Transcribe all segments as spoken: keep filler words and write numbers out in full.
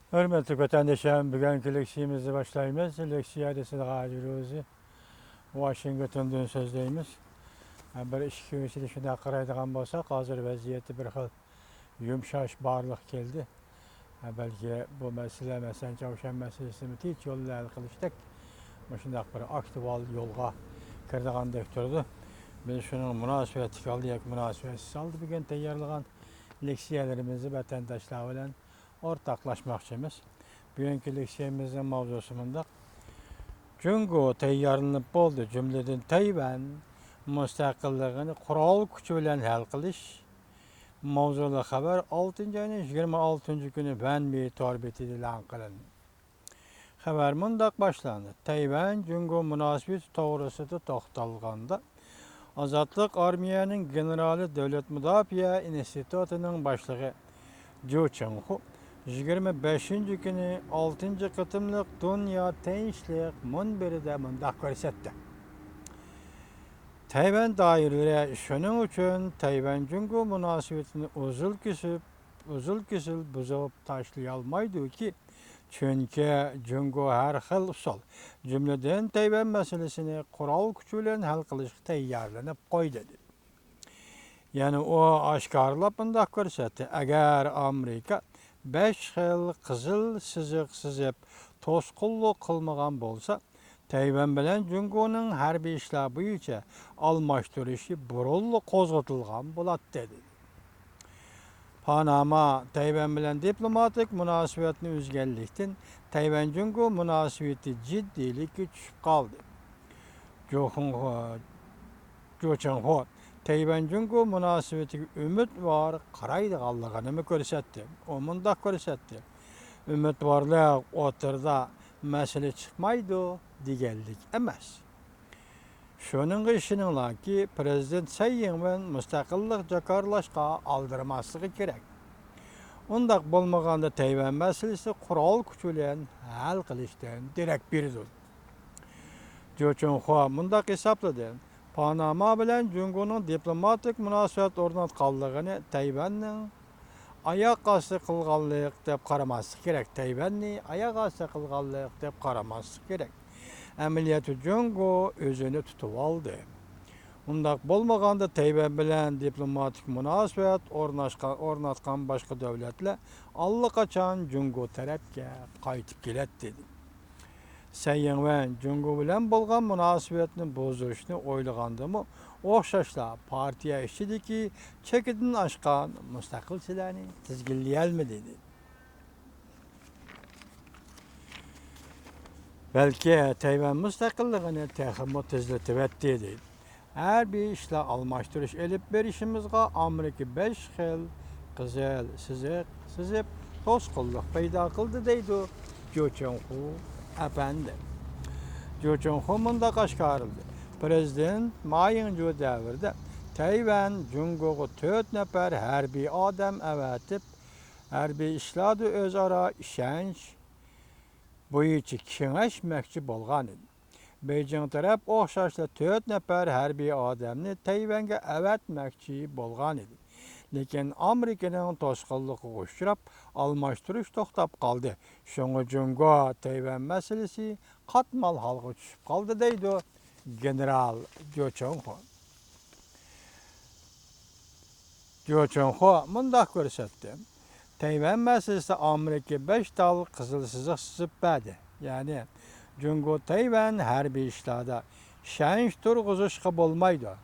ھۆرمەتلىك ۋەتەندىشىم، بۈگۈنكى لېكسىيەمىزنى باشلايمىز. لېكسىيە دېسىدىغان ھاجى روزى، ۋاشىنگتوندىن سۆزلەيمىز. بىر ئىككى كۈن ئىچىدە شۇنداق قارايدىغان بولساق، ھازىر ۋەزىيەتتە بىر خىل يۇمشاش بارلىق كەلدى. بەلكى بۇ مەسىلە، مەسىلەن، چاۋشيەن مەسىلىسىنى تېز يول بىلەن ھەل قىلىشتەك مۇشۇنداق بىر ئاكتۇئال يولغا كىرىدىغاندەك تۇرىدۇ. بىز شۇنىڭ مۇناسىۋەتلىك ھالدا ياكى مۇناسىۋەتسىز ھالدا بۈگۈن تەييارلىغان لېكسىيەلىرىمىزنى ۋەتەنداشلار بىلەن ئورتاقلاشماقچىمىز. بۈگۈنكى لېكسىيەمىزنىڭ ماۋزۇسى مۇنداق: جۇڭگو تەييارلىنىپ بولدى، جۈملىدىن تەيۋەن مۇستەقىللىقىنى قورال كۈچى بىلەن ھەل قىلىش. ماۋزۇلۇق خەۋەر ئالتىنچى ئاينىڭ يىگىرمە ئالتىنچى كۈنى ۋەنمې تور بېتىدە ئېلان قىلىندى. خەۋەر مۇنداق باشلاندى: تەيۋەن جۇڭگو مۇناسىۋىتى توغرىسىدا توختالغاندا، ئازادلىق ئارمىيەنىڭ گېنېرالى، دۆلەت مۇداپىئە ئىنستىتۇتىنىڭ باشلىقى جۇ چىڭخۇ يىگىرمە بەشىنچى كۈنى ئالتىنچى قېتىملىق دۇنيا تىنچلىق مۇنبىرىدە مۇنداق كۆرسەتتى: تەيۋەن دائىرىلىرى شۇنىڭ ئۈچۈن تەيۋەن جۇڭگو مۇناسىۋىتىنى ئۇزۇل كېسىپ، ئۇزۇل كېسىل بۇزۇپ تاشلىيالمايدۇكى، چۈنكى جۇڭگو ھەر خىل ئۇسۇل، جۈملىدىن تەيۋەن مەسىلىسىنى قورال كۈچى بىلەن ھەل قىلىشقا تەييارلىنىپ قويدى، دېدى. يەنە ئۇ ئاشكارىلاپ مۇنداق كۆرسەتتى: ئەگەر ئامېرىكا بەش خىل قىزىل سىزىق سىزىپ توسقۇنلۇق قىلمىغان بولسا، تەيۋەن بىلەن جۇڭگونىڭ ھەربىي ئىشلار بويىچە ئالماشتۇرۇشى بۇرۇنلا قوزغىتىلغان بولاتتى، دېدى. پاناما تەيۋەن بىلەن دىپلوماتىك مۇناسىۋەتنى ئۈزگەنلىكتىن، تەيۋەن جۇڭگو مۇناسىۋىتى جىددىيلىككە چۈشۈپ قالدى. جۇ خېڭخۇ، جۇ چىڭخۇ تەيۋەن جۇڭگو مۇناسىۋىتىگە ئۈمىدۋار قارايدىغانلىقىنىمۇ كۆرسەتتى. ئۇ مۇنداق كۆرسەتتى: ئۈمىدۋارلىق ئوتتۇرىدا مەسىلە چىقمايدۇ دېگەنلىك ئەمەس. شۇنىڭغا ئىشىنىڭلاركى، پىرېزىدېنت سەي يىڭۋېن مۇستەقىللىق جاكارلاشقا ئالدىرىماسلىقى كېرەك. ئۇنداق بولمىغاندا، تەيۋەن مەسىلىسى قورال كۈچى بىلەن ھەل قىلىشتىن دېرەك بېرىدۇ. جۇ چىڭخۇا مۇنداق ھېسابلىدى: پاناما بىلەن جۇڭگونىڭ دىپلوماتىك مۇناسىۋەت ئورناتقانلىقىنى تەيۋەننىڭ ئاياق ئاستى قىلغانلىق دەپ قارىماسلىق كېرەك، تەيۋەننى ئاياق ئاستى قىلغانلىق دەپ قارىماسلىق كېرەك. ئەمەلىيەتتە جۇڭگو ئۆزىنى تۇتۇۋالدى. ئۇنداق بولمىغاندا، تەيۋەن بىلەن دىپلوماتىك مۇناسىۋەت ئورناشقان، ئورناتقان باشقا دۆلەتلەر ئاللىقاچان جۇڭگو تەرەپكە قايتىپ كېلەتتى. سەي يىڭۋېن جۇڭگو بىلەن بولغان مۇناسىۋەتنى بۇزۇشنى ئويلىغاندىمۇ، ئوخشاشلا پارتىيە ئىچىدىكى چېكىدىن ئاشقان مۇستەقىلچىلەرنى تىزگىنلىيەلمىدى. بەلكى تەيۋەن مۇستەقىللىقىنى تېخىمۇ تېزلىتىۋەتتى، دېدى. ھەربىي ئىشلار ئالماشتۇرۇش ئېلىپ بېرىشىمىزغا ئامېرىكا بەش خىل قىزىل سىزىق سىزىپ، توسقۇنلۇق پەيدا قىلدى، دەيدۇ جۇ چىڭخۇ ئەپەندى. جۇ چىڭخۇ مۇنداق ئاشكارىلىدى: پىرېزىدېنت ما يىڭجۇ دەۋرىدە تەيۋەن جۇڭگوغا تۆت نەپەر ھەربىي ئادەم ئەۋەتىپ، ھەربىي ئىشلاردا ئۆزئارا ئىشەنچ بويىچە كېڭەشمەكچى بولغانىدى. بېيجىڭ تەرەپ ئوخشاشلا تۆت نەپەر ھەربىي ئادەمنى تەيۋەنگە ئەۋەتمەكچى بولغانىدى. لېكىن ئامېرىكىنىڭ توسقۇنلۇقىغا ئۇچراپ، ئالماشتۇرۇش توختاپ قالدى. شۇڭا جۇڭگو تەيۋەن مەسىلىسى قاتمال ھالغا چۈشۈپ قالدى، دەيدۇ گېنېرال جۇ چىڭخۇ. جۇ چىڭخۇ مۇنداق كۆرسەتتى: تەيۋەن مەسىلىسىدە ئامېرىكا بەش تال قىزىل سىزىق سىزىپ بەردى. يەنى، جۇڭگو تەيۋەن ھەربىي ئىشلاردا ئىشەنچ تۇرغۇزۇشقا بولمايدۇ.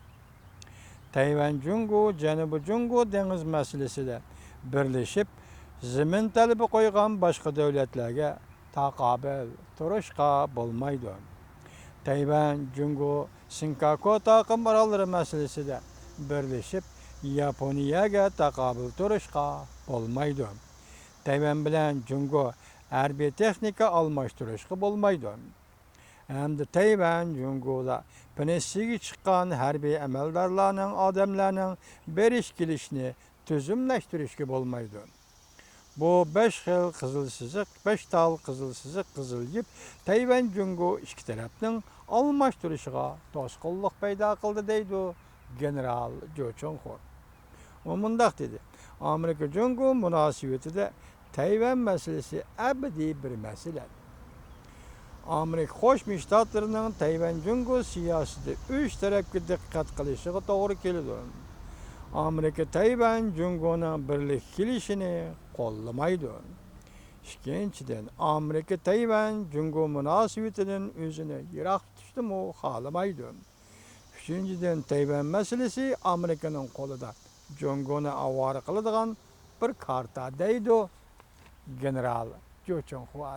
تەيۋەن جۇڭگو، جەنۇبىي جۇڭگو دېڭىز مەسىلىسىدە بىرلىشىپ، زېمىن تەلىپى قويغان باشقا دۆلەتلەرگە تاقابىل تۇرۇشقا بولمايدۇ. تەيۋەن جۇڭگو سىنكاكۇ تاقىم ئاراللىرى مەسىلىسىدە بىرلىشىپ، ياپونىيەگە تاقابىل تۇرۇشقا بولمايدۇ. تەيۋەن بىلەن جۇڭگو ھەربىي تېخنىكا ئالماشتۇرۇشقا بولمايدۇ. ھەمدە تەيۋەن جۇڭگودا پېنسىيىگە چىققان ھەربىي ئەمەلدارلارنىڭ ئادەملەرنىڭ بېرىش كېلىشىنى تۈزۈملەشتۈرۈشكە بولمايدۇ. بۇ بەش خىل قىزىل سىزىق، بەش تال قىزىل سىزىق، قىزىل يىپ تەيۋەن جۇڭگو ئىككى تەرەپنىڭ ئالماشتۇرۇشىغا توسقۇنلۇق پەيدا قىلدى، دەيدۇ گېنېرال جۇ چىڭخۇ. ئۇ مۇنداق دېدى: ئامېرىكا جۇڭگو مۇناسىۋىتىدە تەيۋەن مەسىلىسى ئەبەدىي بىر مەسىلە. ئامېرىكا قوشما شتاتلىرىنىڭ تەيۋەن جۇڭگو سىياسىتى ئۈچ تەرەپكە دىققەت قىلىشىغا توغرا كېلىدۇ. ئامېرىكا تەيۋەن جۇڭگونىڭ بىرلىككە كېلىشىنى قوللىمايدۇ. ئىككىنچىدىن، ئامېرىكا تەيۋەن جۇڭگو مۇناسىۋىتىدىن ئۆزىنى يىراق تۇتۇشنىمۇ خالىمايدۇ. ئۈچىنچىدىن، تەيۋەن مەسىلىسى ئامېرىكىنىڭ قولىدا جۇڭگونى ئاۋارە قىلىدىغان بىر كارتا، دەيدۇ گېنېرال جۇ چىڭخۇا.